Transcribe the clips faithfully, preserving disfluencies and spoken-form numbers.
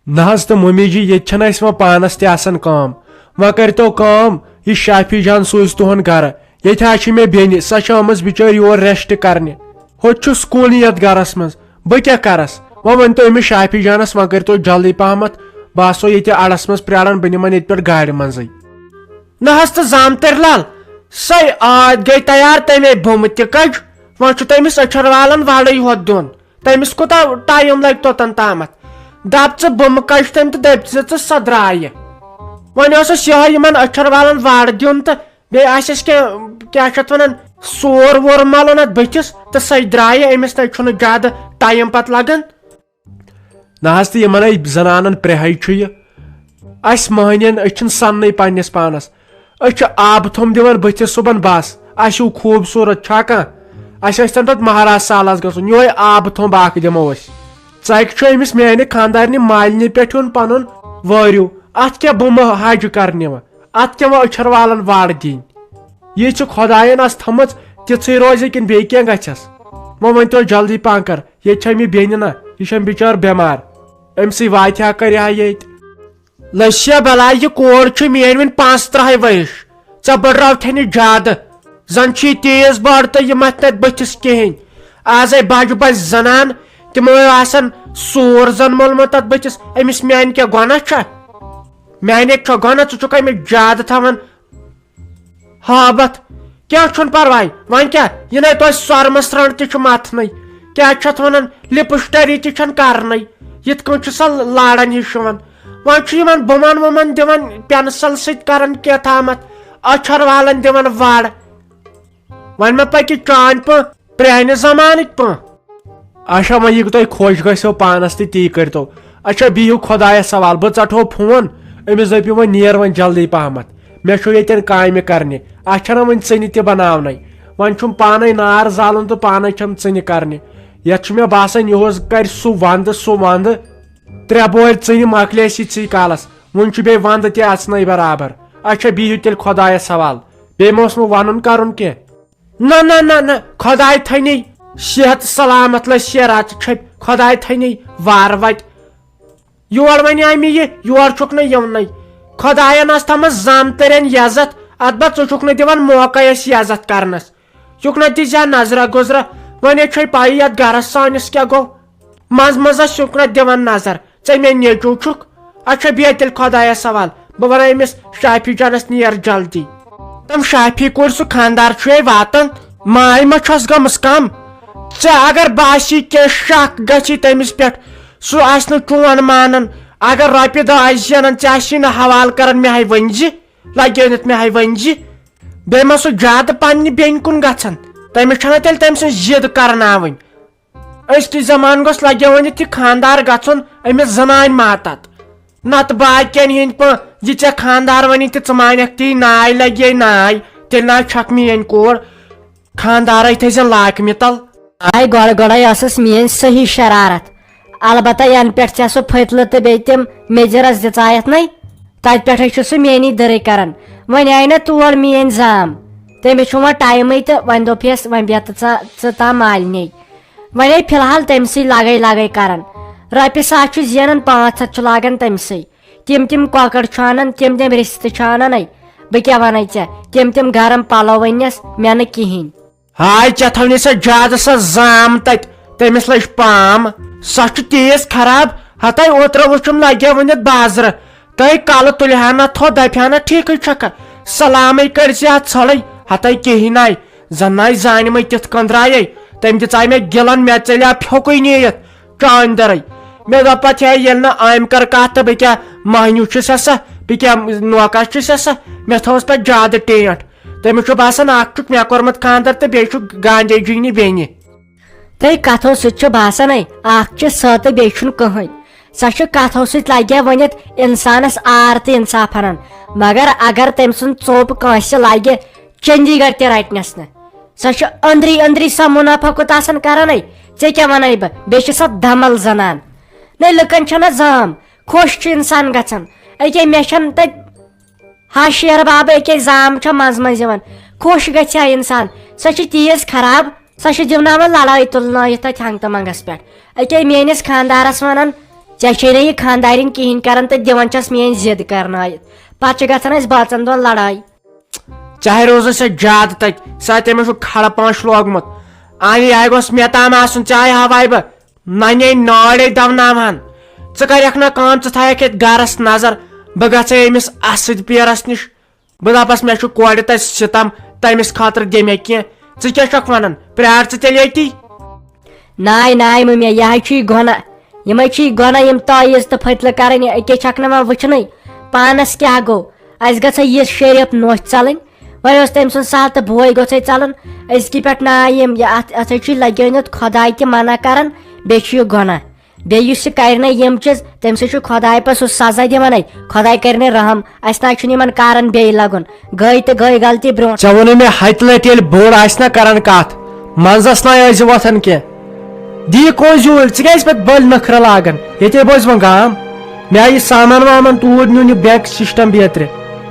نہ حظ تہٕ ممی جی، ییٚتہِ چھنہٕ اسہِ وۄنۍ پانس تہِ آسان کٲم۔ وۄنۍ کٔرۍتو کٲم، یہِ شافی جان سوٗزۍ تُہُنٛد گرٕ۔ ییٚتہِ حظ چھِ مےٚ بیٚنہِ، سۄ چھِ آمٕژ بِچٲرۍ یور rest کرنہِ۔ ہوٚتہِ چھُ سکوٗنٕے یتھ گرس منٛز، بہٕ کیٛاہ کرس؟ وۄنۍ ؤنۍتو أمِس شافی جانس، وۄنۍ کٔرۍتو جلدی پہمتھ، بہٕ آسو ییٚتہِ اڑس منٛز پرٛاران، بہٕ نِمن ییٚتہِ پٮ۪ٹھ گاڑِ منٛزٕے۔ نہ حظ تہٕ زامتٕرۍ لال، سۄے عٲد گٔے تیار تمے بُمہٕ تہِ کٔج۔ وۄنۍ چھُ تٔمِس أچھر والن وڑٕے ہوت دیُن۔ تٔمِس کوٗتاہ time لگہِ توٚتن تامتھ؟ دپ ژٕ بُمہٕ کٔج تٔمۍ تہٕ دٔپۍ زِ ژٕ سۄ درٛایہِ۔ وۄنۍ اوسُس یِہوٚے یِمن أچھر والن وڑ دیُن تہٕ بیٚیہِ آسٮ۪س کینٛہہ، کیٛاہ چھِ اتھ ونان، سور وور ملُن اتھ بٕتھِس تہٕ سۄے درٛایہِ۔ أمِس نے چھُنہٕ زیادٕ time پتہٕ لگان۔ نہ حظ، تہٕ یِمن ہے زنانن پرٛہے چھُ یہِ۔ اسہِ مٔہنِین، أسۍ چھِنہٕ سننٕے پننِس پانس۔ أسۍ چھِ آبہٕ تھوٚمب دِوان بٕتھِس صُبحن بس۔ اسہِ ہیوٗ خوٗبصوٗرت چھا کانٛہہ؟ اسہِ ٲسۍ تن پتہٕ مہراز سالس گژھُن، یِہوٚے آبہٕ تھوٚمب اکھ دِمو أسۍ۔ ژکہِ چھُ أمِس میانہِ خانٛدارنہِ مالنہِ پٮ۪ٹھ یُن پنُن وٲرِو۔ اتھ کیٛاہ بُمہٕ حج کرنہِ وۄنۍ؟ اتھ کیٛاہ وۄنۍ أچھر والن وڑ دِنۍ؟ یہِ چھِ خۄداین آس تھٲمٕژ، تِژھٕے روزِ کِنہٕ بیٚیہِ کینٛہہ گژھٮ۪س؟ وۄنۍ ؤنۍ تو جلدی پہن کر، ییٚتہِ چھےٚ أمۍ یہِ بیٚنہِ نہ، یہِ چھےٚ أمۍ بِچٲر بٮ۪مار، أمۍ سٕے واتہِ ہا کرِ ہا ییٚتہِ۔ لٔسیا بلاے، یہِ کور چھُ میٲنۍ وٕنہِ پانٛژھ تٕرٛہَے ؤرِش۔ ژےٚ بٔڈراوتھے نہٕ زیادٕ۔ زن چھُ یہِ تیز بڑ تہٕ یہِ متھِ نہٕ اتھ بٕتھِس کِہیٖنۍ۔ آزے بجہِ بجہِ زنان، تِمو آسن سور زن مولمُت اتھ بٕتھِس۔ أمِس میانہِ کیٛاہ گۄناہ چھا؟ میانہِ چھا گۄناہ؟ ژٕ چھُکھ أمِس زیادٕ تھاوان ہابتھ۔ کینٛہہ چھُنہٕ پرواے، وۄنۍ کیٛاہ، یہِ نے توتہِ سۄرمہٕ سرٛنٛڈ تہِ چھُ متھنٕے۔ کیٛاہ چھِ اتھ ونان، لپسٹری تہِ چھَنہٕ کرنٕے۔ یِتھ کٔنۍ چھُ سۄ لاران ہِش یِوان۔ وۄنۍ چھُ یِمن بُمن وُمن دِوان pencil سۭتۍ کران کینٛہہ تامتھ، أچھر والن دِوان وڑ۔ وۄنۍ مہ پکہِ چانۍ پٲٹھۍ پرٛانہِ زمانٕکۍ پٲٹھۍ۔ اچھا، وۄنۍ یہِ تۄہہِ خۄش گژھیو پانس تہِ تی کٔرۍتو۔ اچھا، بِہِو خۄدایس حوال، بہٕ ژٹہو فون، أمِس دٔپِو وۄنۍ نیر وۄنۍ جلدی پہمتھ، مےٚ چھُ ییٚتٮ۪ن کامہِ کرنہِ، اتھ چھنہ وۄنۍ ژٕنہِ تہِ بناونَے۔ وۄنۍ چھُم پانے نار زالُن تہٕ پانے چھم ژٕنہِ کرنہِ۔ یتھ چھُ مےٚ باسان یِہُس کرِ سُہ ونٛدٕ، سُہ ونٛدٕ۔ ترٛےٚ بۄہرِ ژٕنہِ مۄکلے سٕژٕے کالس، وۄنۍ چھُ بیٚیہِ ونٛدٕ تہِ اژنَے برابر۔ اچھا، بِہِو تیٚلہِ خۄدایس حوال، بیٚیہِ ما اوس نہٕ ونُن کرُن کینٛہہ؟ نہ نہ نہ نہ، خۄداے تھٲینی صحت سلامت لٔسۍ شیرا تہٕ چھٔپۍ، خۄداے تھٲینی وارٕ وتہِ۔ یور وۄنۍ آمہِ یہِ، یور چھُکھ نہٕ یِونٕے۔ خۄداین ٲس تھٲمٕژ زامتٕرٮ۪ن یزتھ، اتھ بہ ژٕ چھُکھ نہٕ دِوان موقعے اَسہِ یزتھ کرنس۔ یُکھ نہ دِژ ہا نظرہ گُزرہ، وۄنۍ ہے چھے پایی یتھ گرس سٲنِس کیٛاہ گوٚو۔ منٛز منٛز ٲس یُکھ نہ دِوان نظر۔ ژےٚ مےٚ نیٚچوٗ چھُکھ؟ اچھا، بیٚہہ تیٚلہِ خۄدایس حوال، بہٕ ونہٕ أمِس شافی جانس نیر جلدی۔ تم شافی کورِ سُہ خاندار چھُے واتان، ماے ما چھس گٔمٕژ کم؟ ژےٚ اگر باسی کینٛہہ شک گژھی تٔمِس پٮ۪ٹھ، سُہ آسہِ نہٕ چون مانان، اگر رۄپیہِ دہ آسہِ زینان، ژےٚ آسی نہٕ حوالہٕ کران، مےٚ ہے ؤنۍ زِ، لگیٲوِتھ مےٚ ہے ؤنۍ زِ۔ بیٚیہِ ما سُہ زیادٕ پننہِ بیٚنہِ کُن گژھان؟ تٔمِس چھنہ تیٚلہِ تٔمۍ سٕنٛز ضد کرناوٕنۍ۔ أزکہِ زمانہٕ گوٚژھ لگیوان یہِ خاندار گژھُن أمِس زنانہِ ماتت، نتہٕ باقین ہٕنٛدۍ پٲٹھۍ یہِ ژےٚ خاندار ونی تہٕ ژٕ مانکھ تی، ناے لگے ناے، تیٚلہِ نہ چھکھ میٲنۍ کور۔ خاندارے تھٲے زِ لاکمہِ تل۔ آے گۄڈٕ گۄڈے ٲسٕس میٲنۍ صحیح شرارت، البتہ ینہٕ پٮ۪ٹھ ژےٚ سُہ پھٔتلہٕ تہٕ بیٚیہِ تِم میجرس دِژایتھ نے، تتہِ پٮ۪ٹھے چھُ سُہ میٲنی دٕرٕے کران۔ وۄنۍ آیہِ نہ تور میٲنۍ زام، تٔمِس چھُ وۄنۍ ٹایمٕے تہٕ وۄنۍ دوٚپ یس، وۄنۍ بیٚہہ تہٕ ژٕ، ژٕ تام مالنی۔ وۄنۍ آیہِ فی الحال تٔمۍ سٕے لگے لگے کران۔ رۄپیہِ ساس چھُ زینان، پانٛژھ ہتھ چھُ لاگان تٔمۍ سٕے۔ تِم تِم کۄکر چھُ انان، تِم تِم رِستہٕ چھُ انان۔ ہے، بہٕ کیٛاہ ونے ژےٚ، تِم تِم گرم پلو ؤنِس مےٚ نہٕ کِہینۍ۔ ہاے، ژےٚ تھاونی سۄ زیادٕ سۄ زام تتہِ، تٔمِس لٔج پام۔ سۄ چھِ تیٖژ خراب، ہتے اوترٕ وُچھُم لگے ؤنِتھ بازرٕ۔ تہٕ کلہٕ تُلہِ ہا نہ تھوٚد، دپہِ ہا نہ ٹھیٖکٕے چھکھا، سلامٕے کٔرۍ زِ اتھ ژھلٕے، ہتے کِہینۍ آے۔ زن آے زانہِ مٕے تِتھ کٔنۍ درٛایے۔ تٔمۍ دِژاے مےٚ گِلن، مےٚ ژٔلیا پھیوٚکُے نیٖرِتھ چانہِ دٔرٕے۔ مےٚ دوٚپ پتہٕ، ہے، ییٚلہِ نہٕ أمۍ کٔر کتھ تہٕ بہٕ کیٛاہ مہنیوٗ چھُسا سا، بہٕ کیٛاہ نوکر چھُسا سا؟ مےٚ تھٲوٕس پتہٕ زیادٕ ٹینٹ۔ تٔمِس چھُ باسان، اکھ چھُکھ مےٚ کوٚرمُت خانٛدر تہٕ بیٚیہِ چھُ گانجے جی نہِ بیٚنہِ۔ تہٕ کتھو سۭتۍ چھُ باسان، ہے، اکھ چھِ سۄ تہٕ بیٚیہِ چھُنہٕ کٕہٕنۍ۔ سۄ چھِ کتھو سۭتۍ لگہِ ؤنِتھ انسانس آر تہٕ انصاف انان، مگر اگر تٔمۍ سُنٛد ژوٚپ کٲنٛسہِ لگہِ، چندی گڑھ تہِ رٹنس نہٕ۔ سۄ چھِ أنٛدری أنٛدری سۄ منافع کوٗت آسان کران۔ ہے، ژےٚ کیٛاہ ونے بہٕ؟ بیٚیہِ چھِ سۄ دمل زنان۔ نے، لُکن چھنہ زام، خۄش چھُ انسان گژھان۔ أکے مےٚ چھنہٕ تتہِ ہا شیر بابہٕ، أکے زام چھےٚ منٛزٕ منٛزٕ یِوان۔ خۄش گژھِ ہا انسان۔ سۄ چھِ تیٖژ خراب، سۄ چھِ دِوناوان لڑٲے تُلنٲیِتھ تتہِ ہنٛگ تہٕ منٛگس پٮ۪ٹھ۔ أکے میٲنِس خانٛدارس ونان، ژےٚ چھے نہٕ یہِ خانٛدارِنۍ کِہیٖنۍ کران تہٕ دِوان چھس میٲنۍ ضد کرنٲیِتھ۔ پتہٕ چھِ گژھان اَسہِ بٲژن دۄن لڑٲے۔ چاہے روزُن سا زیادٕ تتہِ، سا تٔمِس چھُ کھڑٕ پانٛش لوگمُت۔ اَہنہِ، یہِ گوٚژھ مےٚ تام آسُن، ژےٚ آے ہوے بہٕ ننے ناڑے دوناوہن۔ ژٕ کرکھ نہ کٲم، ژٕ تھایکھ ییٚتہِ گرس نظر۔ بہٕ گژھے أمِس اسٕد پیرس نِش۔ بہٕ دپس، مےٚ چھُ کورِ تتہِ ستم، تٔمِس خٲطرٕ دِ مےٚ کینٛہہ۔ ژٕ کیٛاہ چھکھ ونان؟ پرٛار ژٕ تیٚلہِ ییٚتی۔ ناے ناے مٔمیا، یہِ حظ چھُ یہِ گۄناہ۔ یِم حظ چھِ یہِ گۄناہ، یِم تعویٖذ تہٕ پھٔتلہٕ کرٕنۍ، یہِ أکے چھکھ نہٕ وۄنۍ وٕچھنٕے۔ پانس کیٛاہ گوٚو؟ اسہِ گژھے یِژھ شریف نوٚچھ ژلٕنۍ۔ وۄنۍ اوس تٔمۍ سُنٛد سہل تہٕ بوے گوٚژھے ژلُن۔ أزکہِ پٮ۪ٹھ ناے یِم، یہِ اتھ، اتھ حظ چھُ لگیٲنِتھ خۄداے تہِ منع کران، بیٚیہِ چھُ یہِ گۄناہ۔ بیٚیہِ یُس یہِ کرِ نہ یِم چیٖز، تٔمِس حظ چھُ خۄداے پتہٕ سُہ سزا دِوان۔ خۄداے کرِ نہٕ رحم، اسہِ نہ حظ چھُنہٕ یِمن کارن بیٚیہِ لگُن۔ گٔے تہٕ گٔے غلطی برونٛٹھ۔ ژےٚ ووٚنُے مےٚ ہتہِ لٹہِ، ییٚلہِ بوٚڑ آسہِ نہ کران کتھ، منٛزس نہ ٲسۍ زِ وۄتھان کینٛہہ۔ دِ یہِ کونٛزِ اوٗرۍ، ژٕ کیٛازِ پتہٕ بٔلۍ نٔکھرٕ لاگان؟ ییٚتے بوزِ وۄنۍ گام۔ مےٚ آیہِ یہِ سامان وامان توٗرۍ نیُن، یہِ بینک سسٹم بیترِ۔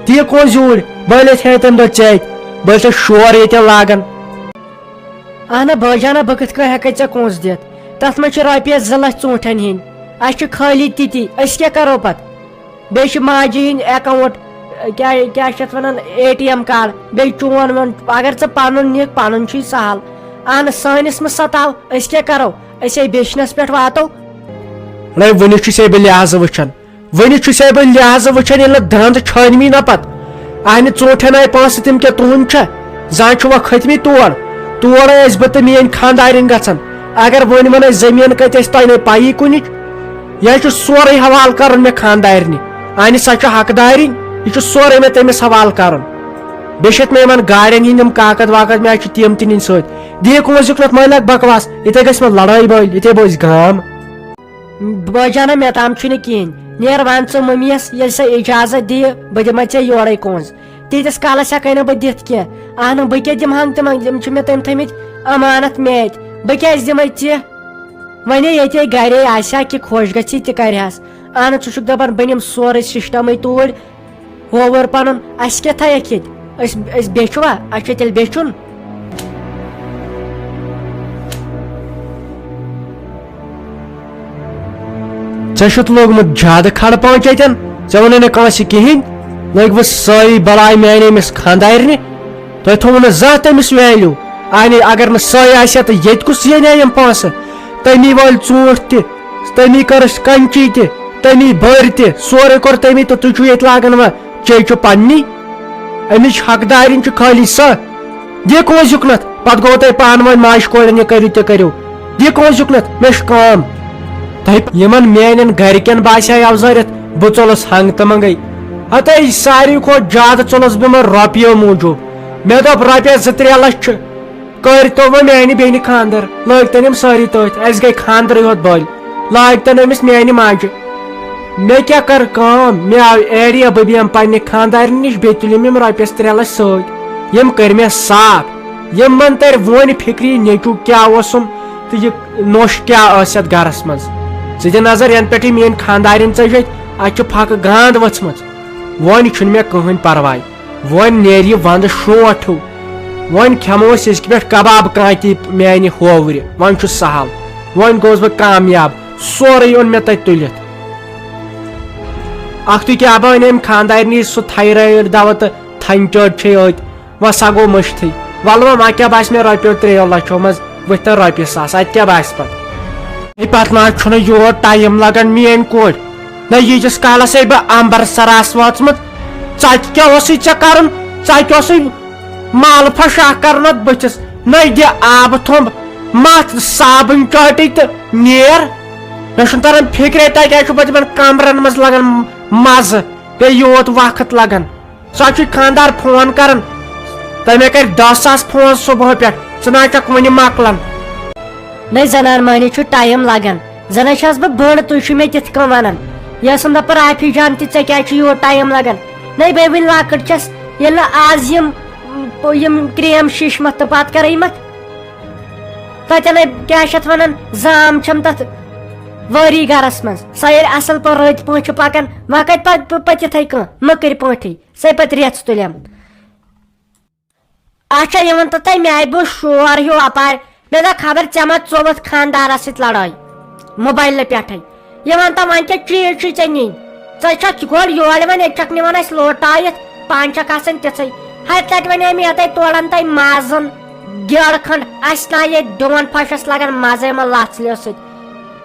دِ یہِ کونٛزِ اوٗرۍ، بٔلۍ ییٚتہِ ہے تمہِ دۄہ ژےٚ اتہِ، بٔلۍ چھِ شور ییٚتٮ۪ن لاگان۔ اہنہ بٲجانہ، بہٕ کِتھ کٔنۍ ہٮ۪کے ژےٚ کونٛز دِتھ؟ تتھ منٛز چھِ رۄپیس زٕ لچھ ژوٗنٛٹھٮ۪ن ہِنٛدۍ۔ اسہِ چھِ خٲلی تِتی، أسۍ کیٛاہ کرو پتہٕ؟ بیٚیہِ چھِ ماجہِ ہِنٛدۍ اکاونٹ، کیٛاہ، کیٛاہ چھِ اتھ ونان، اے ٹی ایم کارڈ، بیٚیہِ چون وون۔ اگر ژٕ پنُن نِکھ، پنُن چھُے سہل۔ اہنہ سٲنِس مہ ستاو، أسۍ کیٛاہ کرو؟ أسۍ ہے بیچھنس پٮ۪ٹھ واتو۔ ہے، وُنہِ چھُسے بہٕ لحاظہٕ وٕچھان۔ وُنہِ چھُسے بہٕ لحاظہٕ وٕچھان، ییٚلہِ نہٕ دَنٛد چھٲنمی نہ پتہٕ۔ اہنہِ ژوٗنٛٹھٮ۪ن آیہِ پونٛسہٕ تِم کیٛاہ تُہُنٛد چھا؟ زانٛہہ چھُوا کھٔتمٕتۍ تور؟ تور ٲسۍ بہٕ تہٕ میٛٲنۍ خانٛدارِنۍ گژھان۔ اگر وۄنۍ وَنَے زٔمیٖن کَتہِ ٲسۍ، تۄہہِ نَے پَیی کُنِچ۔ یہِ حظ چھُ سورُے حوالہٕ کَرُن مےٚ خانٛدارِنہِ۔ اہنہِ سۄ چھِ حقدارِنۍ، یہِ چھُ سورُے مےٚ تٔمِس حوالہٕ کَرُن۔ بیٚیہِ چھِ مےٚ یِمَن گاڑٮ۪ن ہِنٛدۍ یِم کاغد واغد، مےٚ حظ چھِ تِم تہِ نِنۍ سۭتۍ۔ دِ یہِ کونٛزیُک نَتھ مۄلہِ اَکھ بکواس، ییٚتہِ گژھِ مےٚ لڑٲے بٲلۍ، ییٚتہِ بوزِ گام۔ بٲجانہ، مےٚ تام چھُنہٕ کِہیٖنۍ۔ نیر وَن ژٕ مٔمی یَس، ییٚلہِ سۄ اِجازت دِیہِ، بہٕ دِمَے ژےٚ یورَے کونٛز۔ تیٖتِس کالَس ہٮ۪کَے نہٕ بہٕ دِتھ کینٛہہ۔ اہنُو، بہٕ کیٛاہ دِمہٕ ہنٛگ تہٕ منٛگ؟ یِم چھِ مےٚ تٔمۍ تھٲیمٕتۍ اَمانَت مےٚ اَتھِ۔ بہٕ کیٛازِ دِمَے ژےٚ؟ وَنے ییٚتے گَرے آسہِ ہا کہِ خۄش گژھی تہِ کَرِہَس۔ اہنُو، ژٕ چھُکھ دَپان بہٕ نِمہٕ سورُے سِسٹَمٕے توٗرۍ۔ ہووُر پنُن، اسہِ کیٛاہ تھایکھ ییٚتہِ؟ أسۍ، أسۍ بیچھوا؟ اسہِ چھا تیٚلہِ بیچھُن؟ ژےٚ چھُتھ لوگمُت زیادٕ کھڑ پانٛچ ییٚتٮ۪ن، ژےٚ ووٚنُے نہٕ کٲنٛسہِ کِہیٖنۍ، لٔگۍ وۄنۍ سٲری بلاے میٛانہِ أمِس خانٛدارنہِ، تۄہہِ تھوٚوُ نہٕ زانٛہہ تٔمِس ویلیوٗ۔ اہنہِ، اگر نہٕ سۄے آسہِ ہا تہٕ ییٚتہِ کُس زینہِ ہا یِم پونٛسہٕ؟ تٔمی وٲلۍ ژوٗنٛٹھۍ تہِ، تٔمی کٔرٕس کنچی تہِ، تٔمی بٔرۍ تہِ، سورُے کوٚر تٔمی تہٕ تُہۍ چھِو ییٚتہِ لاگان وۄنۍ چیٚے چھُ پننی۔ امِچ حقدارین چھُ خٲلی سۄ۔ دِ کٲنٛسہِ یُکنتھ، پتہٕ گوٚو تۄہہِ پانہٕ ؤنۍ ماجہِ کورٮ۪ن یہِ کٔرِو تہِ کٔرِو۔ دِ کٲنٛسہِ یُکنتھ، مےٚ چھُ کٲم۔ تۄہہِ یِمن میانٮ۪ن گرِکٮ۪ن باسے یوزٲرِتھ، بہٕ ژوٚلُس ہنٛگ تہٕ منٛگے۔ ہتے ساروی کھۄتہٕ زیادٕ ژوٚلُس بہٕ یِمن رۄپیو موٗجوٗب۔ مےٚ دوٚپ، رۄپیس زٕ ترٛےٚ لچھ چھِ، کٔرۍ تو وۄنۍ میانہِ بیٚنہِ خانٛدر۔ لٲگۍ تن یِم سٲری تٔتھۍ، اسہِ گٔے خانٛدرٕے ہوت بٔلۍ۔ لٲگۍ تن أمِس میانہِ ماجہِ۔ مےٚ کیٛاہ کٔر کٲم، مےٚ آو ایڈیا، بہٕ بیٚہمہٕ پننہِ خانٛدارنہِ نِش، بیٚیہِ تُلِم یِم رۄپیس ترٛےٚ لچھ سۭتۍ۔ یِم کٔرۍ مےٚ صاف۔ یِم من ترِ وۄنۍ فکرِ، یہِ نیٚچو کیٛاہ اوسُم تہٕ یہِ نوٚش کیٛاہ ٲس یتھ گرس منٛز۔ ژٕ دِ نظر، ینہٕ پٮ۪ٹھ یہِ میٲنۍ خانٛدارِنۍ ژٔج، اتہِ چھِ پھکہٕ گانٛد ؤژھمٕژ۔ وۄنۍ چھُنہٕ مےٚ کٕہٕنۍ پرواے۔ وۄنۍ نیرِ یہِ ونٛدٕ شونٛٹھ ہیوٗ۔ وۄنۍ کھٮ۪مو أسۍ أزکہِ پٮ۪ٹھ کباب کانتی میانہِ ہوورِ۔ وۄنۍ چھُ سہل۔ وۄنۍ گوس بہٕ کامیاب۔ سورُے اوٚن مےٚ تتہِ تُلِتھ۔ اکھتُے کیٛاہ بہٕ أنۍ أمۍ خانٛدارنہِ سُہ تھایرایڈ دوا تہٕ تھنہِ چٲٹۍ چھے أتۍ۔ وۄنۍ سا گوٚو مٔشتھٕے۔ وَلہٕ وۄنۍ، وۄنۍ کیٛاہ باسہِ مےٚ رۄپیو ترٛیٚیو لَچھو منٛز ؤتھۍ تَن رۄپیہِ ساس، اَتہِ کیٛاہ باسہِ پَتہٕ؟ ہے، پَتہٕ نہ حظ چھُنہٕ یور ٹایم لَگان میٛٲنۍ کورِ۔ نہ ییٖتِس کالَس ہے بہٕ اَمبَرسَر آسہٕ وٲژمٕژ، ژَتہِ کیٛاہ اوسُے ژےٚ کَرُن؟ ژَتہِ اوسُے مالہٕ پھَش اَکھ کَرُن اَتھ بٕتھِس۔ نہ دِ آبہٕ تھوٚمب، مَتھ صابٕنۍ چٲٹی تہٕ نیر۔ مےٚ چھُنہٕ تَران فِکرے، تۄہہِ کیٛازِ چھُو پَتہٕ یِمَن کَمرَن منٛز لَگان مَزٕ، بیٚیہِ یوٗت وقت لَگان۔ سُہ حظ چھُے خانٛدار فون کران، تٔمۍ ہے کرِ دَہ ساس فون صبحٲے پٮ۪ٹھ، ژٕ نہ حظ چھکھ وُنہِ مۄکلان۔ نٔے زنان مٔہنِوِس چھُ ٹایم لگان، زن حظ چھَس بہٕ بٔڑ، تُہۍ چھِو مےٚ تِتھ کٔنۍ ونان۔ یہِ ٲسٕم دپان رافی جان تہِ، ژےٚ کیازِ چھُ یوٗت ٹایم لگان؟ نٔے بہٕ وُنہِ لۄکٕٹ چھَس، ییٚلہِ نہٕ آز یِم، یِم کریم شیٖشہٕ متھ تہٕ پتہٕ کرے یِم متھ، تتٮ۪ن ہے کیٛاہ چھِ اتھ ونان، زام چھَم تتھ وٲری گرس منٛز۔ سۄ ییٚلہِ اصل پٲٹھۍ رٔتۍ پٲٹھۍ چھِ پکان، وۄنۍ کتہِ پکہِ بہٕ پٔکِتھے کانٛہہ مٔکٕرۍ پٲٹھی؟ سۄے پتہٕ ریژھ تُلٮ۪م۔ اچھا، یہِ ؤنۍ تو تۄہہِ، مےٚ آیہِ بوٗز شور ہیوٗ اپارِ۔ مےٚ دوٚپ، خبر ژےٚ ما ژووُتھ خانٛدارس سۭتۍ لڑٲے موبایلہٕ پٮ۪ٹھے؟ یہِ وَن تہٕ وۄنۍ کیٛاہ چیٖز چھُے ژےٚ نِنۍ؟ ژٕ چھَکھ گۄڈٕ یورٕ یِوان، ییٚتہِ چھَکھ نِوان اَسہِ لوٹٲیِتھ، پانہٕ چھَکھ آسان تِژھٕے۔ ہَتہِ لَٹہِ وَنے مےٚ یَتَے تورَن تۄہہِ مازَن گیڑٕ کھنٛڈ، اَسہِ نا ییٚتہِ ڈوٗن پھَشَس لَگان مَزَے یِمَن لَژھ لیو سۭتۍ۔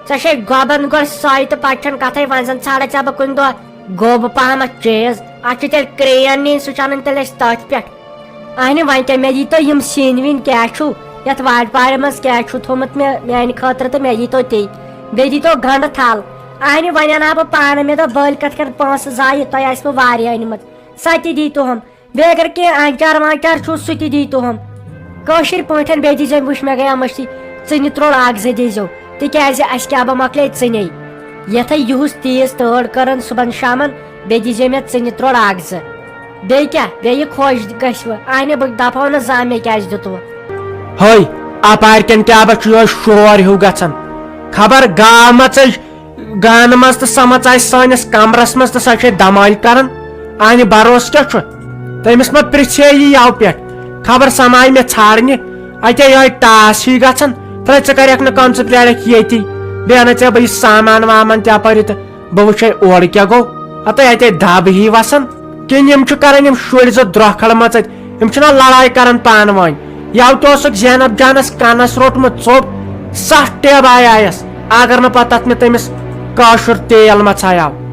ژےٚ چھے گۄبَن گۄڈٕ سۄے تہٕ پَتہٕ چھَنہٕ کَتھَے، وۄنۍ زَن ژھانٛڈَے ژےٚ بہٕ کُنہِ دۄہ گوٚب پَہمَتھ چیٖز۔ اَتھ چھِ تیٚلہِ کرٛین نِنۍ، سُہ چھُ اَنُن تیٚلہِ اَسہِ تٔتھۍ پٮ۪ٹھ۔ اہنہِ، وۄنۍ کیٛاہ، مےٚ دیٖتو یِم سِنۍ وِنۍ کیٛاہ چھُو یَتھ وارِ پارِ منٛز، کیٛاہ چھُو تھوٚمُت مےٚ میٛانہِ خٲطرٕ، تہٕ مےٚ دیٖتو تی۔ بیٚیہِ دیٖتو گنٛڈٕ تھل۔ اہنہِ، وۄنۍ اَنہٕ ہا بہٕ پانہٕ، مےٚ دوٚپ بٔلۍ کَتھ کَرٕ پونٛسہٕ ضایع، تۄہہِ آسِوٕ واریاہ أنۍمٕتۍ، سۄ تہِ دیٖتوہَم۔ بیٚیہِ اگر کینٛہہ آنچار وانچار چھُو، سُہ تہِ دیٖتوہَم۔ کٲشِر پٲٹھۍ بیٚیہِ دیٖزیو، وٕچھ مےٚ گٔیہ مٔشتٕے، ژٕنہِ ترٛوٚڑ اَکھ زٕ دیٖزیو، تِکیٛازِ اَسہِ کیٛاہ بہٕ مۄکلے ژٕنے۔ یَتھَے یُہُس تیز تۭر کٔرٕن صُبحن شامَن، بیٚیہِ دیٖزیو مےٚ ژٕنہِ ترٛوٚڑ اَکھ زٕ۔ بیٚیہِ کیٛاہ؟ بیٚیہِ خۄش گژھِوٕ۔ اہنہِ، بہٕ دَپہو نہٕ زانٛہہ مےٚ کیٛازِ دیُتوٕ۔ ہے، اپارِ کٮ۪ن کیٛاہ بہ چھُ یِہوٚے شور ہیوٗ گژھان؟ خبر گاو ما ژٔج گانہٕ منٛز تہٕ سۄ ما ژاے سٲنِس کمرس منٛز تہٕ سۄ چھے دمالہِ کران۔ اہنہِ، بروسہٕ کیٛاہ چھُ؟ تٔمِس ما پرژھے یہِ یَوٕ پٮ۪ٹھ؟ خبر سۄ ما آیہِ مےٚ ژھانٛڈنہِ؟ اتے یِہوٚے ٹاس ہی گژھان۔ ترٛے، ژٕ کریکھ نہٕ کٲم، ژٕ پرٛارکھ ییٚتی۔ بیٚیہِ اَنَے ژےٚ بہٕ یہِ سامان وامان تہِ اپٲرۍ تہٕ بہٕ وٕچھے اورٕ کیٛاہ گوٚو۔ ہتہٕ اتے دب ہی وسان۔ کِنہٕ یِم چھِ کران یِم شُرۍ زٕ درٛۄکھڑ مژٕتۍ، یِم چھِنہ لڑاے کران پانہٕ ؤنۍ۔ یَوٕ تہِ اوسُکھ زینب جانس کنس روٚٹمُت ژوٚپ، سَتھ ٹیبہٕ آیس، اگر نہٕ پتہٕ تتھ مےٚ تٔمِس کٲشُر تیل مہ ژھایاو۔